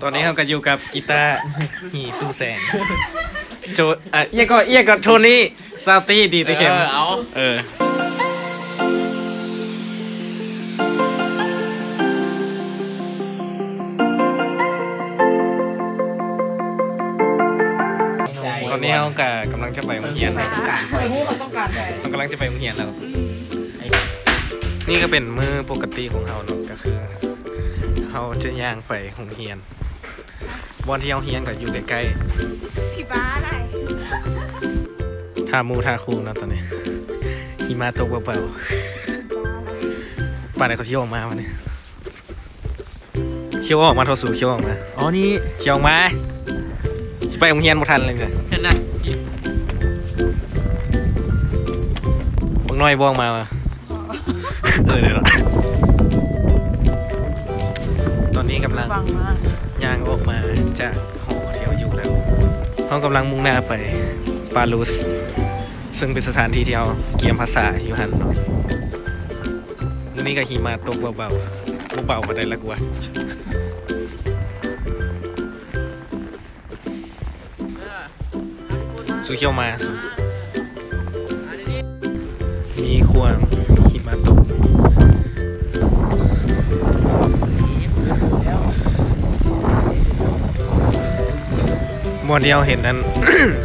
ຕອນນີ້ເຮົາກໍຢູ່ກັບກີຕາ ຮີຊູແສງ ໂຈ ອະ ອີ່ຫຍັງກໍ ອີ່ຫຍັງກໍ ໂທນີ້ ຊາວຕີ ດີແຕ່ເຂັມ ເອີ ເອົາ ເອີ. ຕອນນີ້ເຮົາກະກຳລັງຈະໄປໂຮງຮຽນແລ້ວ ເຮົາກຳລັງຈະໄປໂຮງຮຽນແລ້ວ. ນີ້ກໍເປັນມື້ປົກກະຕິຂອງເຮົາເນາະ ກໍຄືເຮົາຈະຍ່າງໄປໂຮງຮຽນ ບ່ອນທີ່ເຮົາຮຽນກໍຢູ່ໃກ້ໆ ທີ່ບ້ານ ຖ້າໝູ່ຖ້າຄູ່ເນາະ. ຕອນນີ້ຫິມະຕົກເບົາໆ ປານໃດເຂົາຊິອອກມາວະນີ້. ຂຽວອອກມາ ໂທສູ ຂຽວອອກມາ. ອໍ ນີ້ ຂຽວອອກມາ ຊິໄປໂຮງຮຽນບໍ່ທັນເລີຍນີ້. ເຫັນນະ ບັກນ້ອຍບໍ່ອອກມາວະ. ເອີ ເດີເນາະ. ຕອນນີ້ກຳລັງຍ່າງອອກມາຈາກຫໍທີ່ເຮົາຢູ່ແລ້ວ ເຮົາກຳລັງມຸ່ງໜ້າໄປປາຣີ ເຊິ່ງເປັນສະຖານທີ່ທີ່ເຮົາກຽມພາສາຢູ່ຫັ້ນເນາະ. ມື້ນີ້ກໍຫິມະຕົກເບົາໆ ບໍ່ເບົາປານໃດລະກວ່າ. ສູຂຽວມາ ສູ ມີຄວາມຫິມະຕົກ. ບ່ອນທີ່ເຮົາເຫັນນັ້ນ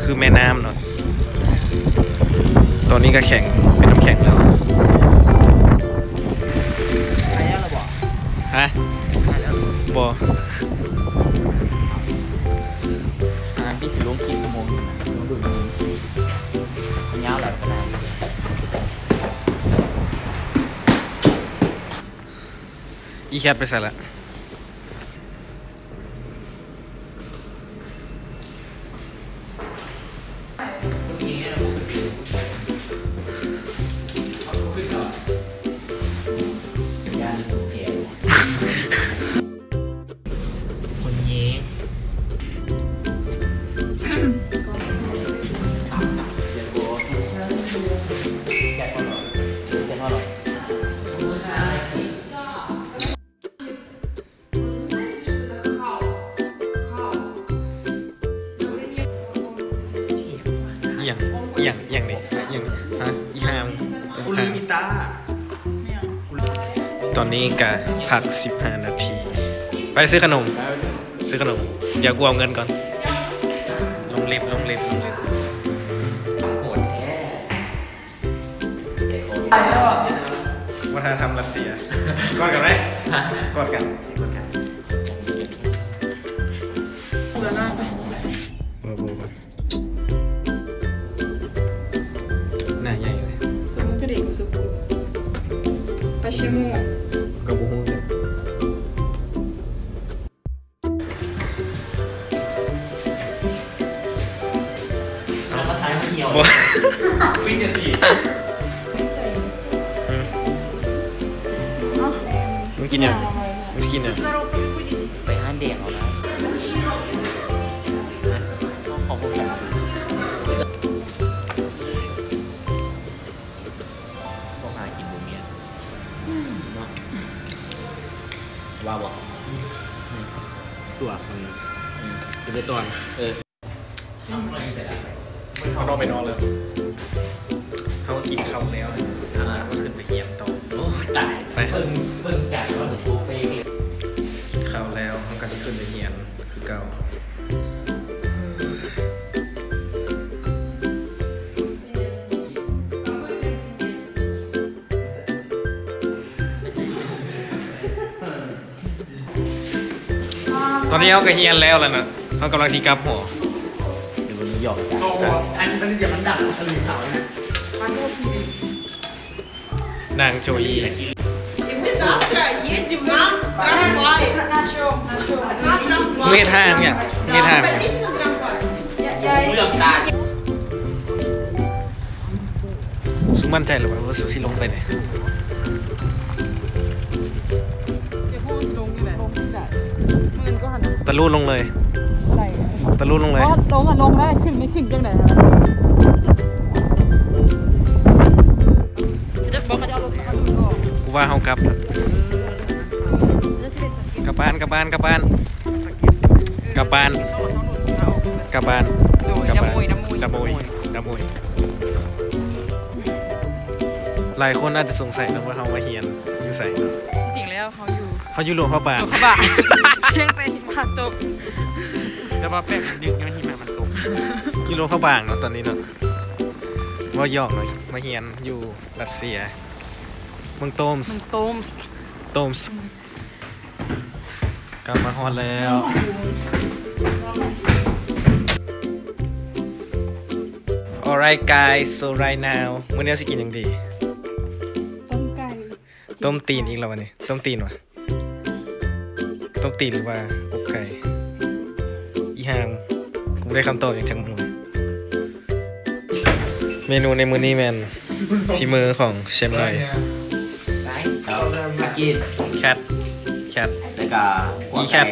ຄືແມ່ນ້ຳເນາະ. ຕອນນີ້ກໍແຂງ ເປັນນ້ຳແຂງແລ້ວ. ຫາຍແລ້ວບໍ່? ຮະ? ຫາຍແລ້ວບໍ່? ອັນນີ້ຄືລົງຄລິບຊົ່ວໂມງໜຶ່ງນະ ລົງດຸນມັນຍາວຫຼາຍຂະໜາດ. ອີແຄດໄປໃສລະ? ຄົນເຍ ອີ່ຫຍັງ ອີ່ຫຍັງ ອີ່ຫຍັງນີ້ ອີ່ຫຍັງນີ້ ຮະ ອີ່ຫ່າ ອີ່ຫ່າ. ຕອນນີ້ກະພັກສິບຫ້ານາທີ ໄປຊື້ຂະໜົມ ຊື້ຂະໜົມ. ດຽວກູເອົາເງິນກ່ອນ. ລົງລິບ ລົງລິບ ລົງລິບ. ໂຫດແທ້. ວັດທະນະທຳຣັດເຊຍ. ກອດກັນໄວ້. ຮະ? ກອດກັນ ກອດກັນ. ເວລາໄປ ບໍ່ ບໍ່ ບໍ່. ໜ້າໃຫຍ່ເລີຍ. ສະມຸກກະດີ ສະມຸກ ປາເຊໂມ ກໍບໍ່ຮູ້ເລີຍ. ເອົາມາຖ່າຍຜູ້ດຽວ ບໍ່ ວິນາທີ. ອືມ ເອົ້າ ມຶງກິນຫຍັງ? ມຶງກິນຫຍັງ? ໄປຮ້ານແດກເອົານະ. ຂໍພວກເຈົ້າ ພວກຫາກິນບໍ່ມ້ຽນເນາະ ວ່າບໍ່? ອືມ ຕົວະ ອືມ ອືມ ເປັນໄປຕອນ ເອີ ເຮົາໄປນອນເລີຍ ເຮົາກິນເຂົ້າແລ້ວ ອ່າ ເຮົາຂຶ້ນໄປຮຽນຕໍ່. ໂອ້ຍ ຕາຍ ໄປ ເບິ່ງ ເບິ່ງການວ່າເປັນໂປເປເລີຍ. ກິນເຂົ້າແລ້ວ ເຮົາກໍຊິຂຶ້ນໄປຮຽນຄືເກົ່າ. ຕອນນີ້ເຮົາກໍຮຽນແລ້ວລະເນາະ ເຮົາກຳລັງຊິກັບຫໍ. ນາງໂຈອີ ເຮັດທ່າຫຍັງ? ເຮັດທ່າຫຍັງ? ເຫຼືອບຕາ. ສູໝັ້ນໃຈແລ້ວວ່າສູຊິລົງໄປນີ້? ຕະລຸລົງເລີຍ ຕະລຸລົງເລີຍ. ບໍ່ ລົງອະ ລົງໄດ້ ຂຶ້ນ ມັນຂຶ້ນຈັ່ງໃດ? ກູວ່າເຮົາກັບ ກັບບ້ານ ກັບບ້ານ ກັບບ້ານ. ກັບບ້ານ ກັບບ້ານ ໂດຍ ກັບບ້ານ ດຳໂມຍ ດຳໂມຍ ດຳໂມຍ ດຳໂມຍ. ຫຼາຍຄົນອາດຈະສົງໄສເນາະວ່າເຮົາມາຮຽນຢູ່ໃສເນາະ. ທີ່ຈິງແລ້ວເຮົາຢູ່ ເຮົາຢູ່ຫຼວງພະບາງ ຫຼວງພະບາງ ພຽງແຕ່ຫິມະຕົກ ແຕ່ວ່າແປກມັນດຶກຍ້ອນຫິມະມັນຕົກ. ຢູ່ຫຼວງພະບາງເນາະຕອນນີ້ເນາະ. ເວົ້າຢອກເນາະ ມາຮຽນຢູ່ຣັດເຊຍ ເມືອງໂຕມ ເມືອງໂຕມ ໂຕມ. ກັບມາຮອດແລ້ວ. Alright guys, so right now ມື້ນີ້ເຮົາຊິກິນຫຍັງດີ? ຕົ້ມໄກ່ ຕົ້ມຕີນອີກແລ້ວວະນີ້. ຕົ້ມຕີນຫວາ? ຕົ້ມຕີນ ຫຼືວ່າອົບໄກ່? ອີ່ຫ່າງ ກູບໍ່ໄດ້ຄຳຕອບຫຍັງຈັກມື້. ເມນູໃນມື້ນີ້ແມ່ນຝີມືຂອງເຊຟນ້ອຍ. ໄປ ເອົາ ມາກິນ ແຄັດ ແຄັດ ແລ້ວກໍ ອີແຄັດ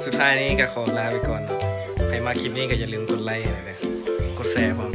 ສຸດທ້າຍນີ້ກໍຂໍລາໄປກ່ອນ. ໃຜມັກຄລິບນີ້ກໍຢ່າລືມກົດໄລໃຫ້ແດ່ ກົດແຊພ້ອມ.